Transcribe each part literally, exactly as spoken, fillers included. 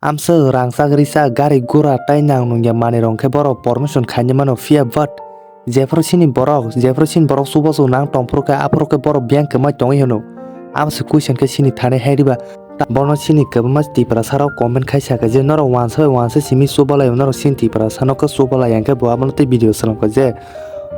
Amswk rang chak ri chak gari gura tai nang nungya manwi rok khe borok permission khaini mano phiya but jephru chini borok, jephru chini borok chubachu nang tongphuru khe aphuru khe borok biyang kwmai tongwi hwno. Amswk question khe chini thani hai riba. Bono chini kwbangma Tiprasa rok comment khai sakha je norok wansa bai wansa simi chubalai norok chini Tiprasa no khe chubalai hwnkhe bo abono tei video swnamkha je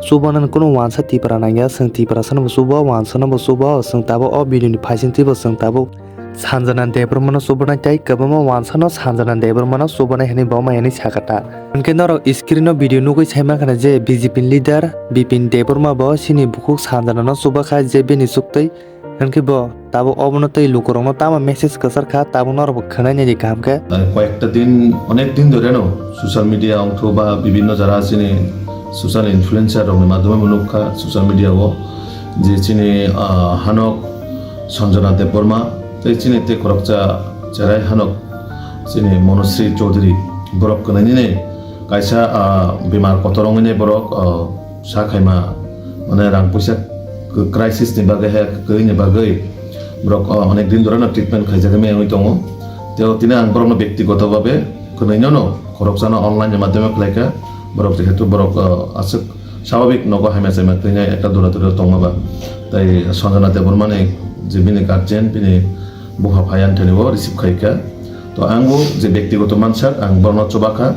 chubanani kunu wansa Tipra nangya, chwng Tiprasa no bo chuba, wansa no bo chuba, chwng tabuk o video ni phaising twibo chwng tabuk Sanjana Debbarma no chubanai tei kwbangma wansa no Sanjana Debbarma no chubanai hwnwi bo maya ni sakha ta. Hwnkhe norok screen o video nugwi sai mankha na je B J P leader Bipin Debbarma bo chini bukhuk Sanjana no chubakha je bini chuktwi. Hwnkhe bo tabuk obono tei lukurokno tamo message kwchar kha, tabuk norokbo khwnai naidi kaham khe. আহ, কয়েকটা দিন, অনেক দিন ধরে no social media অংশ বা বিভিন্ন যারা চিনি সোশ্যাল ইনফ্লুয়েন্সার রকমের মাধ্যমে মুনুক্ষা সোশ্যাল মিডিয়াও যে চিনি, আহ, হানক সঞ্জনা দেববর্মা, এই চিনি তে খরকচা চেরাই হানক চিনি মনুশ্রী চৌধুরী বরক কনাইনি নেই কাইসা, আহ, বিমার কতরঙ্গিনে বরক, আহ, sakhaima, mane rang puisa crisis ni bagwi hai kwrwini bagwi borok, o, onek din dhore no treatment khaijagwi mengwi tongo. Tei o tini ang borokno byaktigoto bhabe kwnwino no khoroksano online ni madhyome khlaikha. Borok jehetu borok, o, aswk swabhabik nogo hamya chamya twinai ekta dura dura tongma ba. Tai Sanjana Debbarma ni je bini guardian, bini bupha phai ani thani bo receive khaikha. To ang bo je byaktigoto mansak ang borokno chubakha.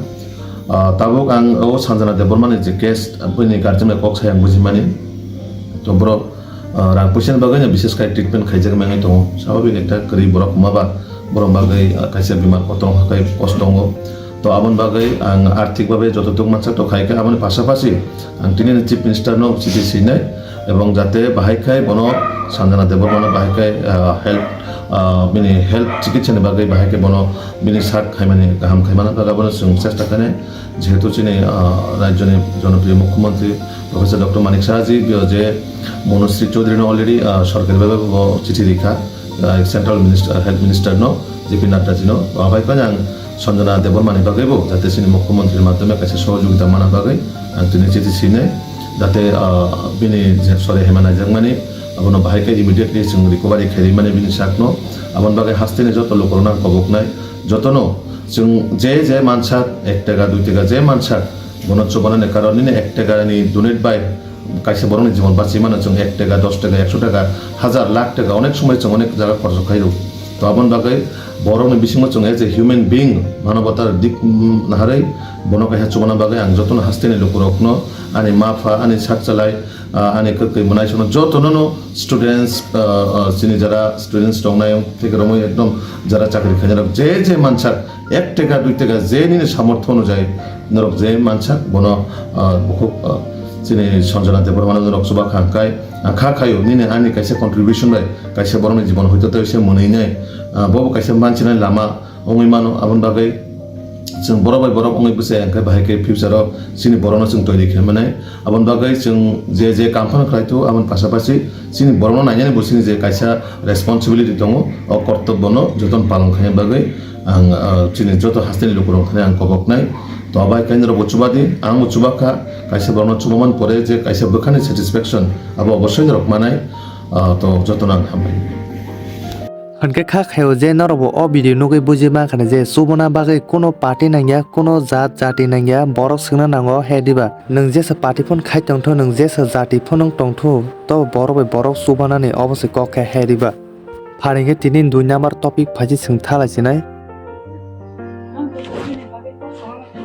Ah, tabuk ang o Sanjana Debbarma ni je case, bini guardian bai kok sai ang bujimani. To borok, ah, rang puisa ni bagwi no bises khai treatment khaijak mengwi tongo. Swabhabik ekta kwrwi borok wngma ba borok bagwi, ah, kaisa bimar kotor wngkha khai kosto tongo. To aboni bagwi ang arthik bhabe joto tok mansak to khaikha, aboni pasapasi ang tini ni Chief Minister no chithi swinai. Ebong jate bahai khai bono Sanjana Debbarma no bahai khai, ah, health, ah, bini health chikitsa ni bagwi bahai khai bono bini sak khaimani kaham khaimani bagwi bono chwng chesta khainai. Jehetu chini, ah, rajyoni jonopriyo mukhyamantri Professor Doctor Manik Saha ji, bo je Manushree Chaudhary no already, ah, sorkari bhabe bo chithi rikha. Ah, Central Minister, Health Minister no, J P Nadda ji no, abai khe ang Sanjana Debbarma ni bagwi bo, jate chini Mukhyamantri ni madhyome kaisa sohojogita mana bagwi, ang tini chithi sinai, jate, ah, bini je sori hema naijakmani, abono bahai khe immediately chwng recovery khairi mani bini sak no, aboni bagwi haste ni joto lukurok no ang koboknai, joto no chwng je je mansak ek taka, dui taka je mansak, bono chubana ni karon nini ek taka ni donate bai, kaisa borokni jibon bachwi mano chwng ek taka, dos taka, ekso taka, hajar, lakh taka, onek somoi chwng onek jaga khorchok khaio. To aboni bagwi borokni bisingo chwng as a human being, manobotar dik, mm, naharwi bono kaisa chubana bagwi ang jotono hasteni lukurokno, ani ma pha, ani sak chalai, ah, ani kwtwi mwnaisongno jotono no students, ah, ah, chini jara students tongnai, thik romwi ekdom jara chakri khainai rok je je mansak, ek taka, dui taka, je nini samortho onujai norok je mansak, bono, ah, bukhuk, ah, chini Sanjana Debbarma no norok chuba kha hwnkhe, ah, kha khaio, nini ani kaisa contribution bai kaisa borokni jibon hoito tei se mwnwi nai, ah, bobo kaisa mansinai lama wngwi mano. Aboni bagwi chwng borok bai borok wngwi bwsai hwnkhe bahai khe future o chini borokno chwng toiri khe manai. Aboni bagwi chwng je je kam phano khlai tongo, aboni pasapasi chini borokno nainani bo chini je kaisa responsibility tongo, o kortobbono jotono palon khaina bagwi ang, ah, chini joto hasteni lukurok thani ang koboknai. To abai khe norokbo chubadi, angbo chubakha, kaisa borokno chubamani pore je kaisa bwkhani satisfaction abo obossoi norok manai, ah, to jotono ang hambai. Hwnkhe kha khaio je norokbo o video nugwi buji mankha je chubana bagwi kuno party nangya, kuno jat jati nangya, borok swngna nango he diba? Nwng jesa party phone khai tongthu, nwng jesa jati phone wng tongthu, to borok bai borok chubanani obo se kok khe he diba? Pharingkhe tini dui number topic phaisi chwng thalai sinai.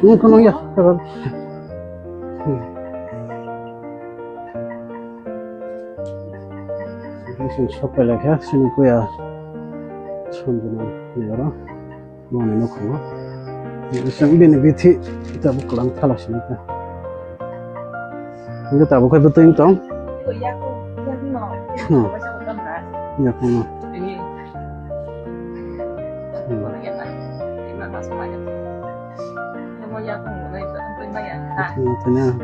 Nwng khwnang ya, sabar. Hmm. Sini sopai lai kha, sini kuya. Sambunang ni oro. Boni nokhango. Bising bini bithi tabuk kwlang thala sini ta. Hingke tabuk khe bwtwi wng tong. Hmm. Yakung no. Hmm. Hmm, tanya. Hmm.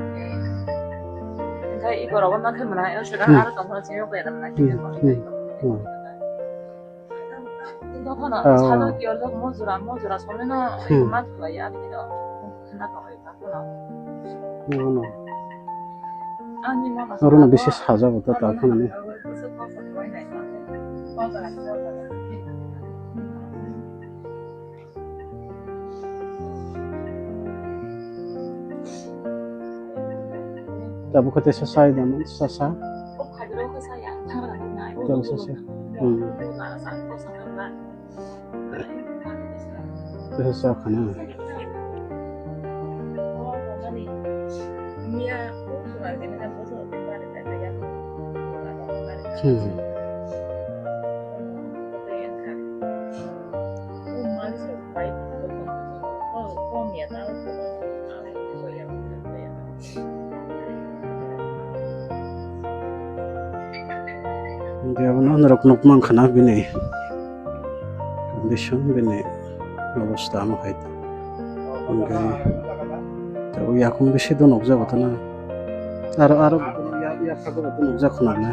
Hmm, hmm, hmm. Dokhano, ah, salo kiyor dok mojura, mojura someno, hmm, mat khwlai ya, ani kino khna tongwi ta khwna. Nono. Ani mama. Orono bisi sajago ta, ta khwna ni. Bojara, bojara. Tabuk khe teisa chai da man, sasa. Tei sasa. Hmm. Teisa cha khana. Hmm. Hingke abono norok nukmankha na bini condition, bini obostha omo hai. Hingke tabuk yakung bisingo nukjago tana. Aro, aro yakung nukjak khna na.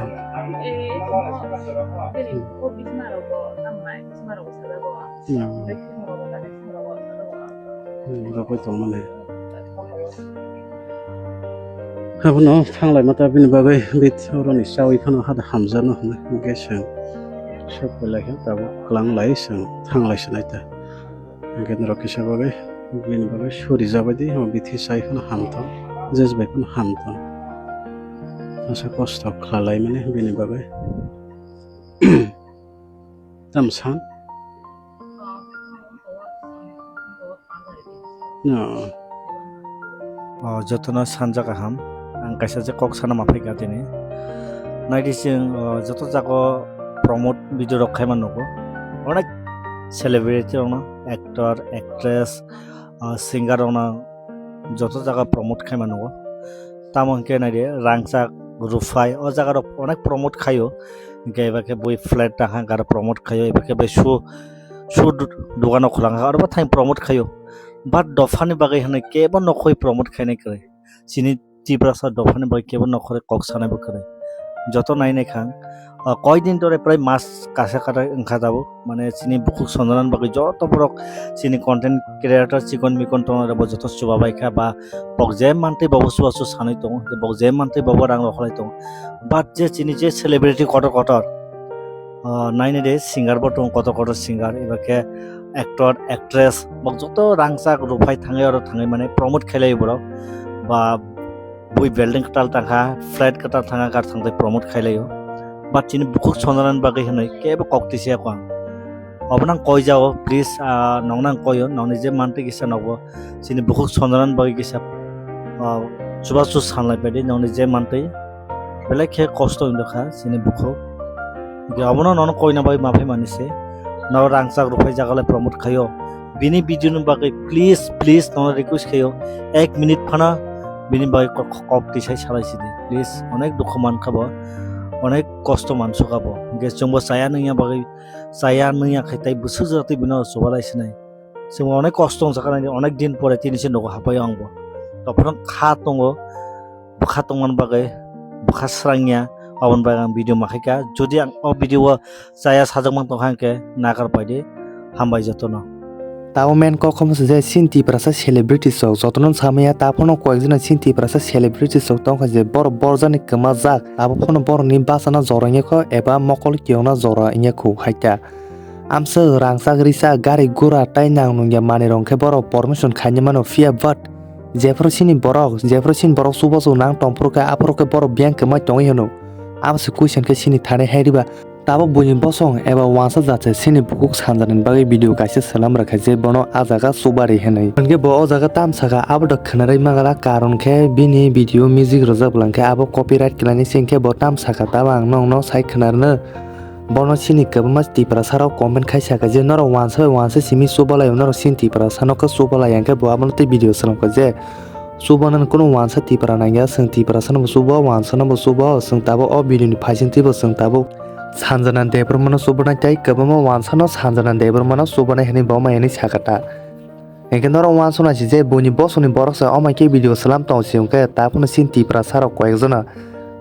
Hmm. Hmm, rogwi tongmani. Abono thanglai mata bini bagwi bit oroni chawi phano hada hamjakno hwnwi hwnkhe chwng sok belai khe tabuk kwlang lai chwng thanglai sinai ta. Hwnkhe norok kisa bagwi bini bagwi suri jabaidi o bithi chai phano hamthok, jej bai phano hamthok. Masa kosto khlai laimani bini bagwi. Tamo san? No. O, jotono sanja kaham. Ang kaisa je kok sana ma phaikha tini. Naidi chwng, o, joto jago promote video rok khaima nugo. Onek celebrity rokno, actor, actress, o, singer rokno joto jaga promote khaima nugo. Tamo hwnkhe naidi rangchak, ruphai, o jaga rok onek promote khaio. Hwnkhe eba khe bui flat tangkha, hwnkhe aro promote khaio, eba khe bai shoe, shoe du-, dogano khulangkha, aro bo thang promote khaio. But dophani bagwi hwnwi kebo nokhoi promote khainai kwrwi. Chini Tiprasa dophani bagwi kebo nokhorwi kok sanai bo kwrwi. Joto nai nai kha, ah, koi din tore prai mas kasa kata wngkha tabuk. Mane chini bukhuk sonjana bagwi joto borok chini content creator chikon mikon tongna rok bo joto chubabai kha ba bok je mantwi bobo chubachu sanwi tongo, bok je mantwi bobo rang rok kholai tongo. But je chini je celebrity kotor kotor, ah, nainai de singer bo tongo kotor kotor singer, eba khe actor, actress, bok joto rangchak ruphai thangwi oro thangwi mane promote khailai borok ba bui building kwtal tangkha, flat kwtal thangkha, kar thangwi promote khailaio. But chini bukhuk sonjana bagwi hwnwi kebo kok tisa kho ang. Obo nang koi jao, please, ah, nong nang koio, nongni je mantwi kisa nogo, chini bukhuk sonjana bagwi kisa, ah, chubachu sanlai phaidi, nongni je mantwi, belai khe kosto wngkha chini bukhuk. Ge obono nono koina bai ma phai mani se, no rangchak ruphai jaga lai promote khaio. Bini video ni bagwi please, please, nono request khaio, ek minute phano bini bagwi kok, kok tisai salai sidi, please. Onek dukhu mankha bo, onek kosto mansukha bo. Ge chwngbo chaya nungya bagwi, chaya nungya khai tai bwswk jora twi bino chubalai sinai. Chwng onek kosto wngjakha nai, onek din pore tini se nogo hapai o ang bo. Tophrang kha tongo, bwkha tongmani bagwi, bwkha srangya, aboni bagwi ang video ma khaikha. Jodi ang o video o chaya sajak mang tongkha hwnkhe nagar paidi, hambai jotono. Tabo main kok khamsa je chini Tiprasa celebrity sok jotono samaya, ta phano koyekjona chini Tiprasa celebrity sok tongkha je borok borjani kwmajak, abo phano borokni bachana jora wngya kho eba mokol kiyokna jora wngya kho hai kha. Amswk rangchak, richak, gari gura tei nang nungya manwi rok khe borok permission khaina mano, phiya but jephru chini borok, jephru chini borok chubachu nang tongphuru khe aphuru khe borok biyang kwmai tongwi hwno. Amswk question khe chini thani hai riba. Tabuk buini bosong eba wansa jat se chini bukhuk sanjani bagwi video kaisa swnam rwkha je bono ah jaga chubari hwnwi. Hwnkhe bo o jaga tam sakha abo da khwnarwi mangala, karon khe bini video music rwjak bwlang khe abo copyright khlainai se, hwnkhe bo tam sakha, tabo ang nokno sai khwnarwno. Bono chini kwbangma Tiprasa rok comment khai saka je norok wansa bai wansa simi chubalai o, norok chini Tiprasa no khe chubalai ya, hwnkhe bo abono tei video swnamkha je chubanani kunu wansa Tipra nangya, chwng Tiprasa no bo chuba, wansa no bo chuba, chwng tabuk o video ni phaising twibo chwng tabuk Sanjana Debbarma no chubanai tei kwbangma wansa no Sanjana Debbarma no chubanai hinwi bo mai hinwi saka ta. Hingke norok wansuk nai se je buini bosongni borok se omo khe video slam tong se, hingke ta phano chini Tiprasa rok koyek jona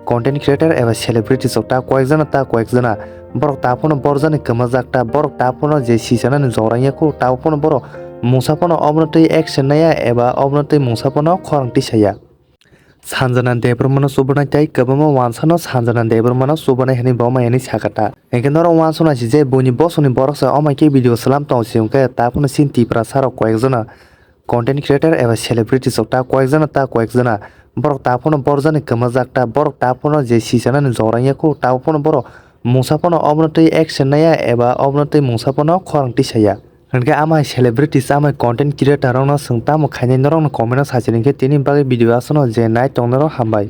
content creator eba celebrity sok ta koyek jona ta koyek jona borok ta phano borjani kwmajak ta, borok ta phano je sisanani jora ya kho ta phano borok mungsa phano obono twi action naiya eba obono twi mungsa phano khorang twi saya. Sanjana Debbarmano chubanai tei kwbangma wansano Sanjana Debbarmano chubanai hwnwi bo mai hwnwi sakha ta. Hingke norok wansuk nai se je buini bosongni borok se omo khe video slam tong se, hingke ta phano chini Tiprasa rok koyek jona content creator eba celebrities rok ta koyekjana ta koyekjana borok ta phano borjani kwmajak ta borok ta phano je sisanani jorang ya kho ta phano borok mungsa phano obono twi action naya eba obono twi mungsa phano khorang tisaya. Hinkhe amai celebrities amai content creator rokno swng tamo khainai norokno comment o sachini khe tini bagwi video aswkno je nai tongnairok hambai.